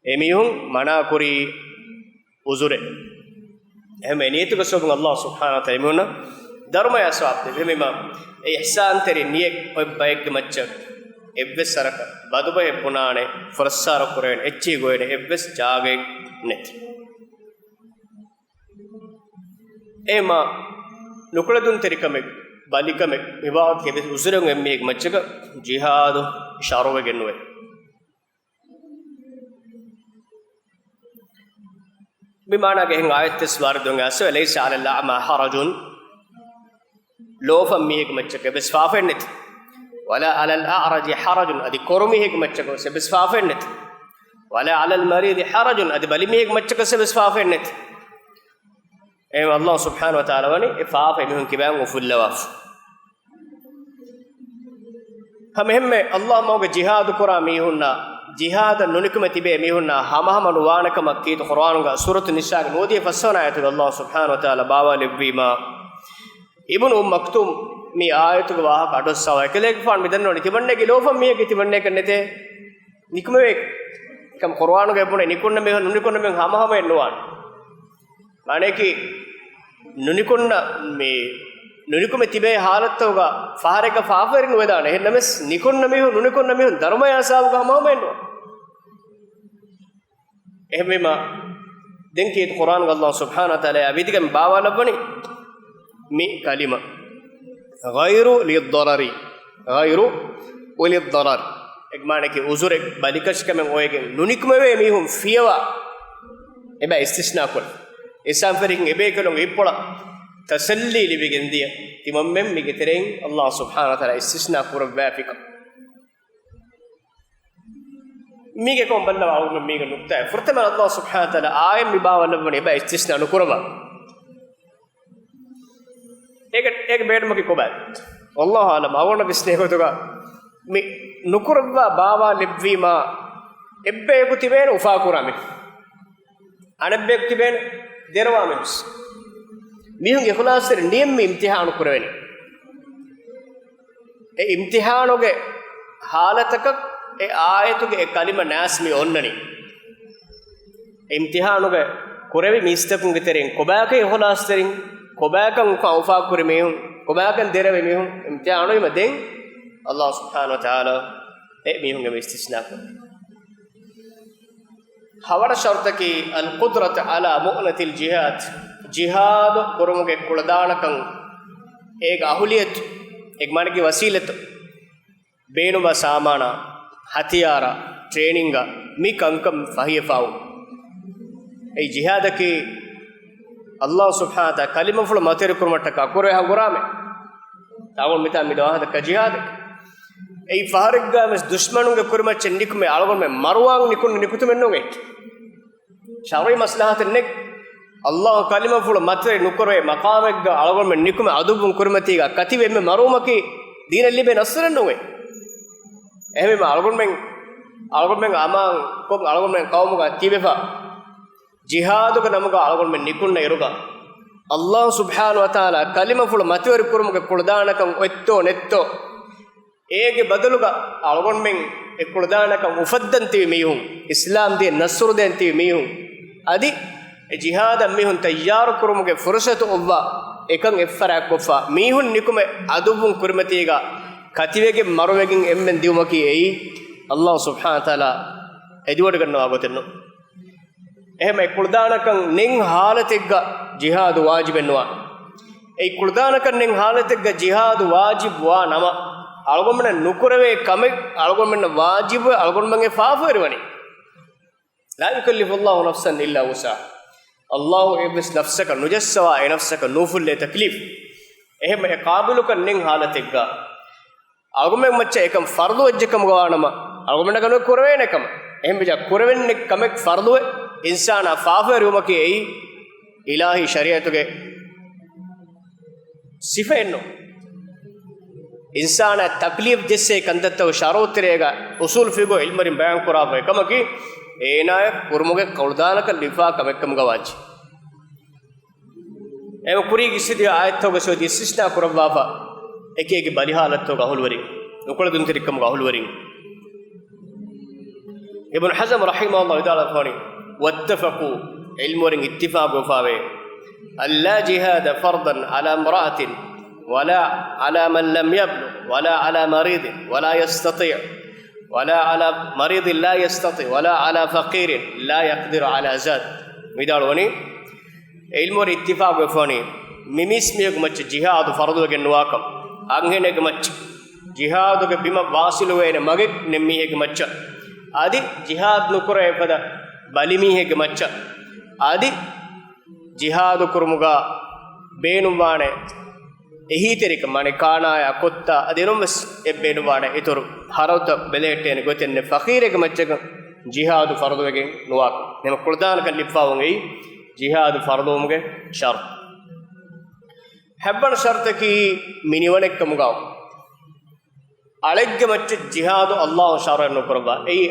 އެމީހުން މަނާކުރީ އުޒުރެއް. އެހެންވެ ނިޔަތުގެ ސަބަބުން ﷲ ސުބްޙާނަހޫ ވަތަޢާލާ އެމީހުންނަށް ދަރުމަޔާ ސަވާބު ދެއްވޭ. އެހެންވީމަ އެ އިޙްސާންތެރި ނިޔަތް އޮތް ބައެއްގެ މައްޗަށް އެއްވެސް ވަރަކަށް ބަދުބަހެއް ބުނާނެ، ފުރައްސާރަ ކުރެވޭނެ، އެއްޗެހި ގޮވޭނެ އެއްވެސް ޖާގައެއް ނެތި. އެމާ ނުކުޅެދުންތެރިކަމެއް، ބަލިކަމެއް، މި ބާވަތުގެ އެއްވެސް އުޒުރެއް އެއްމީހެއްގެ މައްޗަކަށް ޖިހާދު ޝަރުވެގެން ނުވޭ. މި މާނާގެ އެހެން އާޔަތެއް ވާރިދުވެ އައިސް، "ليس على الأعمى حرج." ލޯފަން މީހެއްގެ މައްޗަކަށް އެއްވެސް ފާފައެއް ނެތި. "ولا على الأعرج حرج." އަދި ކޮރު މީހެއްގެ މައްޗަކަށް އެއްވެސް ފާފައެއް ނެތި. "ولا على المريض حرج." އަދި ބަލި މީހެއްގެ މައްޗަކަށް އެއްވެސް ފާފައެއް ނެތި. އެ އައްލާހު ސުބްޙާނަހު ވަތަޢާލާ ވަނީ އެ ފާފަ އެމީހުން ކިބައިން އުފުއްލަވާފަ. ހަމަ އެހެންމެ އައްލާހު މަގުގަ ޖިހާދު ކުރާ މީހުންނާ، ޖިހާދަށް ނުނިކުމެ ތިބޭ މީހުންނާ ހަމަހަމަ ނުވާނެ ކަމަށް ކީރިތި ޤުރުއާނުގަ ސޫރަތު ނިސާގެ ނުވަދިހަ ފަސްވަނަ އާޔަތުގަ އައްލާހު ސުބްޙާނަހު ވަތަޢާލާ ބާވާލެއްވީމާ، އިބްނު އުއްމު މަކްތޫމް މި އާޔަތުގެ ވާހަކަ އަޑުއައްސަވާ އެކަލޭގެފާނު މި ދަންނަވަނީ ތިމަންނަގެ ލޯފަން މީހެއްގެ ތިމަންނައަކަށް ނެތޭ ނިކުމެވޭ ކަމަށް. ޤުރުއާނުގަ އެބުނެ ނިކުންނަ މީހުން ނުނިކުންނަ މީހުން ހަމަހަމައެއް ނުވާނެ. މާނައަކީ، ނުނިކުންނަ މި، ނުނިކުމެ ތިބޭ ހާލަތުގަ ފަހަރެއްގަ ފާފަވެރި ނުވެދާނެ. އެހެން ނަމަވެސް، ނިކުންނަ މީހުން، ނުނިކުންނަ މީހުން ދަރުމަޔާ ސަބަބުގަ ހަމަހަމައެއްނުވާ. އެހެންވީމަ، ދެން ކީރިތި ޤުރުއާނުގަ އައްލާހު ސުބްޙާނަހު ވަތަޢާލާ އަށް ވިދިގެން ބާވާލައްވަނީ މި ކަލިމަ، "غير للضرر." "غير أولي الضرر." އޭގެ މާނައަކީ އުޒުރެއް ބަލިކަށިކަމެއް އޮވެގެން ނުނިކުމެވޭ މީހުން ފިޔަވާ އެބަ އިސްތިސްނާ ކުރޭ. އިންސާން ފެރިހެން އެބޭކަލުން އިއްޕޮޅަށް ތަސައްލީ ލިބިގެން ދިޔަ ތިމަންމެން މީގެ ތެރެއިން އައްލާހު ސުބްޙާނަހު ވަތަޢާލާ އިސްތިސްނާ ކުރައްވާފިކަން. މީގެ ކޮން ބައްލަވާ އަޅުގަނޑު މީގެ ނުކްތާއެއް. ފުރަތަމަ އައްލާހު ސުބްޙާނަހު ވަތަޢާލާ އާޔަތް މި ބާވާލައްވަނީ އެބަ އިސްތިސްނާ ނުކުރައްވާ. އޭގެ، އޭގެ ބޭނުމަކީ ކޮބާ؟ ވައްލާހު އަޢުލަމް، އަޅުގަނޑަށް ވިސްނޭ ގޮތުގަ މި ނުކުރައްވާ ބާވާލެއްވީމާ، އެއްބަޔަކު ތިބޭނެ އުފާކުރާ މީހުން. އަނެއްބަޔަކު ތިބޭނެ ދެރަވާ މީހުން. މީހުން އިޚްލާޞްތެރި ނިޔަތް މި އިމްތިޙާނު ކުރެވެނީ. އެ އިމްތިޙާނުގެ ޙާލަތަކަށް އެ އާޔަތުގެ އެ ކަލިމަ ނާސް މި އޮންނަނީ. އިމްތިޙާނުގެ ކުރެވި މީސްތަކުންގެ ތެރެއިން ކޮބާކަން އިޚްލާޞްތެރިން، ކޮބާކަން އުފާކުރި މީހުން، ކޮބާކަން ދެރަވި މީހުން އިމްތިޙާނުވީމަ ދެން އައްލާހު ސުބްޙާނަހު ވަތަޢާލާ އެ މީހުންގެ އިސްތިސްނާ ކުރޭ. ހަވަނަ ޝަރުޠަކީ القدرة على مؤونة الجهاد، ޖިހާދު ކުރުމުގެ ކުޅަދާނަކަން، އޭގެ އަހުލިއްޔަތު، އޭގެ މާނައަކީ ވަސީލަތު، ބޭނުންވާ ސާމާނާ، ހަތިޔާރާ، ޓްރޭނިންގ، މި ކަންކަން ފަހިވެފައިވުން. އެއީ ޖިހާދަކީ އައްލާހު ސުބްޙާނަހު ވަތަޢާލާ ކަލިމަފުޅު މަތިވެރިކުރުމަށްޓަކާ ކުރެވޭ ހަނގުރާމަ. ތާވަން މިތާ މި ދަވާހަދަކަ ޖިހާދެއް. އެއީ ފަހަރެއްގަ ވެސް ދުޝްމަނުންގެ ކުރިމައްޗަށް ނިކުމެ އަޅުގަނޑުމެން މަރުވާން ނިކުން ނިކުތުމެއް ނޫން. ޝަރުޢީ މަސްލަހަތެއް ނެތް. އައްލާހު ކަލިމަފުޅު މަތިވެރި ނުކުރެވޭ މަޤާމެއްގަ އަޅުގަނޑުމެން ނިކުމެ އަދުއްވުން ކުރިމަތީގަ ކަތިވެ އެންމެ މަރުވުމަކީ ދީނަށް ލިބޭ ނަޞްރެއް ނޫން. އެހެންވީމަ އަޅުގަނޑުމެން، އަޅުގަނޑުމެން އަމާން ކޮށް އަޅުގަނޑުމެން ޤައުމުގަ ތިބެފަ، ޖިހާދުގެ ނަމުގަ އަޅުގަނޑުމެން ނިކުންނަ އިރުގަ، އައްލާހު ސުބްޙާނަހު ވަތަޢާލާ ކަލިމަފުޅު މަތިވެރި ކުރުމުގެ ކުޅަދާނަކަން އޮތްތޯ ނެތްތޯ، އޭގެ ބަދަލުގަ އަޅުގަނޑުމެން އެ ކުޅަދާނަކަން އުފައްދަން ތިބި މީހުން، އިސްލާމް ދީން ނަޞްރު ދޭން ތިބި މީހުން، އަދި އެ ޖިހާދަށް މީހުން ތައްޔާރު ކުރުމުގެ ފުރުޞަތު އޮއްވާ، އެކަން އެއްފަރާތްކޮށްފަ، މީހުން ނިކުމެ އަދުއްވުން ކުރިމަތީގަ ކަތިވެގެން މަރުވެގެން އެންމެން ދިއުމަކީ އެއީ، އައްލާހު ސުބްޙާނަހު ވަތަޢާލާ އެދިވަޑަގަންނަވާ ގޮތެއް ނޫން. އެހެން އެ ކުޅަދާނަކަން ނެތް ހާލަތެއްގަ ޖިހާދު ވާޖިބެއް ނުވާނެ. އެ ކުޅަދާނަކަން ނެތް ހާލަތެއްގަ ޖިހާދު ވާޖިބް ވާ ނަމަ، އަޅުގަނޑުމެންނަށް ނުކުރެވޭ ކަމެއް އަޅުގަނޑުމެންނަށް ވާޖިބުވެ އަޅުގަނޑުމެން އެ ފާފަވެރިވަނީ. لا يكلف الله نفسا إلا وسعها. އައްލާހު އެއްވެސް ނަފްސަކަށް ނުޖައްސަވާ އެ ނަފްސަކަށް ނުފުއްލޭ ތަކްލީފް. އެހެން އެ ޤާބިލުކަން ނެތް ހާލަތެއްގަ އަޅުގަނޑުމެން މައްޗަށް އެކަން ފަރުޟު ވެއްޖެ ކަމުގަ ވާނަމަ، އަޅުގަނޑަކަށް ނުކުރެވޭނެ ކަމަށް. އެހެންވެއްޖާ ކުރެވެން ނެތް ކަމެއް ފަރުޟުވެ، އިންސާނާ ފާފަވެރިވުމަކީ އެއީ އިލާހީ ޝަރީޢަތުގެ ސިފައެއް ނޫން. އިންސާނާ ތަކްލީފް ޖެއްސޭ ކަންތައްތައް ޝަރުޢު ތެރޭގަ އުޞޫލު ފިޤުހު ޢިލްމުވެރިން ބަޔާން ކުރާފަ އެކަމަކީ، އޭނާޔަށް ކުރުމުގެ ކުޅަދާނަކަން ލިބިފާ ކަމެއް ކަމުގަ ވާޖި. އެ ކުރީގެ ސިދި އާޔަތްތަކުގަ ސޯދި އިސްތިސްނާ ކުރައްވާފަ، އެކި އެކި ބަލި ހާލަތުގަ އަހުލުވެރިން، ނުކުޅެދުންތެރިކަމުގަ އަހުލުވެރިން. އިބްނު ޙަޒަމް ރަޙިމަހުﷲ ވިދާޅުވެފަވަނީ، واتفقوا، ޢިލްމުވެރިން އިއްތިފާޤުވެފަވޭ، أن لا جهاد فرضا على امرأة ولا على من لم يبلغ ولا على مريض ولا يستطيع ولا على مريض لا يستطيع ولا على فقير لا يقدر على زاد. ވިދާޅުވަނީ، ޢިލްމުވެރިން އިއްތިފާޤުވެފަވަނީ، މި މީސްމީހެއްގެ މައްޗަށް ޖިހާދު ފަރުޟުވެގެން ނުވާކަން، އަންހެނެއްގެ މައްޗަށް ޖިހާދުގެ ބިމަށް ވާސިލުވޭނެ މަގެއް ނެތް މީހެއްގެ މައްޗަށް، އަދި ޖިހާދު ނުކުރެވޭ ފަދަ ބަލިމީހެއްގެ މައްޗަށް، އަދި ޖިހާދު ކުރުމުގަ ބޭނުންވާނެ އެހީތެރިކަން، މާނަ ކާނާޔާ ކޮއްތާ އަދި އެނޫންވެސް އެއް ބޭނުންވާނެ އިތުރު ހަރަދުތައް ބެލެހެއްޓޭނެ ގޮތެއް ނެތް ފަޤީރެއްގެ މައްޗަށް ޖިހާދު ފަރުޟުވެގެން ނުވާކަން. ނަމަ ކުޅަދާނަކަން ލިބިފައިވަން އެއީ ޖިހާދު ފަރުޟުވުމުގެ ޝަރުޠު. ހަތްވަނަ ޝަރުޠަކީ މި ނިވަނެއްކަމުގަ އަޅެއްގެ މައްޗަށް ޖިހާދު ﷲ ޝަރުޢަށް ނުކުރައްވާ. އެއީ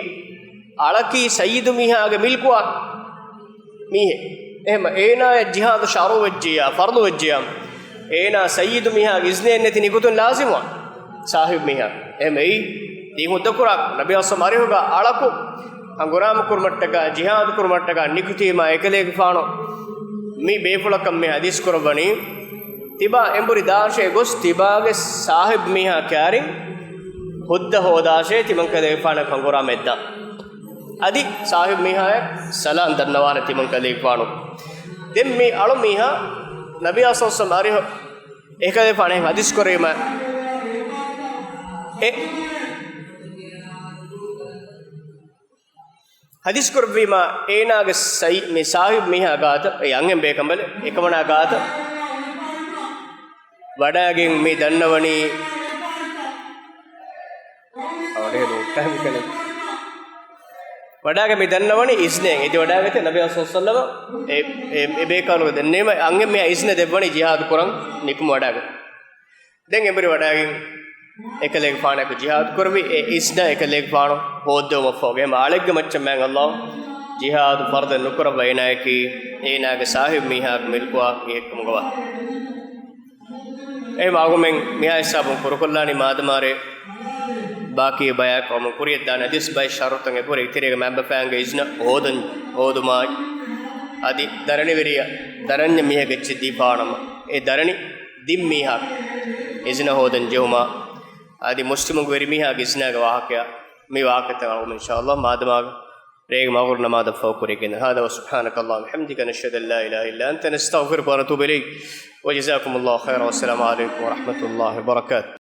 އަޅަކީ ސައްޔިދު މީހާގެ މިލްކުވާ މީހެއް. އެހެން އޭނާޔަށް ޖިހާދު ޝަރުޢު ވެއްޖިއްޔާ، ފަރުޟު ވެއްޖިއްޔާ، އޭނާ ސައްޔިދު މީހާގެ އިޒްނެއް ނެތި ނިކުތުން ލާޒިމުވާ. ސާހިބު މީހާ އެހެން އެއީ ދީން ހުއްދަ ކުރާ ނަބީ އަސްލަމް އަރިހުގަ އަޅަކު ހަނގުރާމަ ކުރުމަށްޓަކާ ޖިހާދު ކުރުމަށްޓަކާ ނިކުތީމާ އެކަލޭގެފާނު މި ބޭފުޅަކަށް މި ޙަދީޘް ކުރައްވަނީ، ތިބާ އެނބުރި ދާށޭ ގޮސް ތިބާގެ ސާހިބު މީހާ ކާރިން ހުއްދަ ހޯދާށޭ ތިމަންކަލޭގެފާނަށް ހަނގުރާމަ އެއްދާ. އަދި ސާހިބު މީހާޔަށް ސަލާން ދަންނަވާނެ ތިމަންކަލޭގެފާނު. ދެން މި އަޅު މީހާ ނަބީ އަސްލަމް އަރިހު އެކަލޭގެފާނަށް ޙަދީޘް ކުރީމަ އެ ޙަދީޘް ކުރެއްވީމާ، އޭނާގެ ސައި-، މި ސާހިބު މީހާ ގާތަށް، އެ އަންހެން ބޭކަނބަލެއް، އެކަމަނާ ގާތަށް ވަޑާގެން މި ދަންނަވަނީ، ވަޑާގެން މި ދަންނަވަނީ އިޒްނެއް. އެދި ވަޑާގަތެ ނަބީ ސައްލަﷲ ޢަލައިހި ވަސައްލަމަ އެ، އެ، އެ ބޭކަނބަލުގެ ދެންނެވީމަ އަންހެން މީހާ އިޒްނަ ދެއްވަނީ ޖިހާދު ކުރަން ނިކުމެ ވަޑާގަން. ދެން އެނބުރި ވަޑާގެން އެކަލޭގެފާނާއެކު ޖިހާދު ކުރެއްވި އެ އިޒްނަ އެކަލޭގެފާނު ހޯއްދެވުމަށްފަހުގަ އަޅެއްގެ މައްޗަށް މާތް ﷲ ޖިހާދު ފަރުޟެއް ނުކުރައްވަ އޭނާއަކީ އޭނާގެ ސާހިބު މީހާގެ މިލްކުވާ މީހެއްކަމުގަ ވާ. އެހެން އަޅުގަނޑުމެން މިހާ ހިސާބުން ކުރުކޮށްލާނީ މާދަމާރޭ ބާކީ ބަޔާ ޤައުމުން ކުރިޔަށްދާނެ އަދިސް ބައެއް ޝަރުޠުތައް އެބަހުރި ތެރޭގަ މައިންބަފައިންގެ އިޒްނަ ހޯދަން ހޯދުމާއި އަދި ދަރަނިވެރިޔާ ދަރަންޏެއް މީހެއްގެ އެއްޗެއް ދީފާނަމަ އެ ދަރަނި ދިން މީހާ އިޒްނަ ހޯދަން ޖެހުމާ، އަދި މުސްލިމުންގެ ވެރިމީހާގެ އިޒްނާގެ ވާހަކަޔާ، މި ވާހަކަތައް އަޅުގަނޑުމެން އިންޝާﷲ މާދަމާގެ ރޭގެ މަޣުރިބް ނަމާދަށްފަހު ކުރިޔަށް ގެންދަން. هذا وسبحانك اللهم وبحمدك، نشهد أن لا إله إلا أنت، نستغفرك ونتوب إليك. وجزاكم الله خيرا، والسلام عليكم ورحمة الله وبركاته.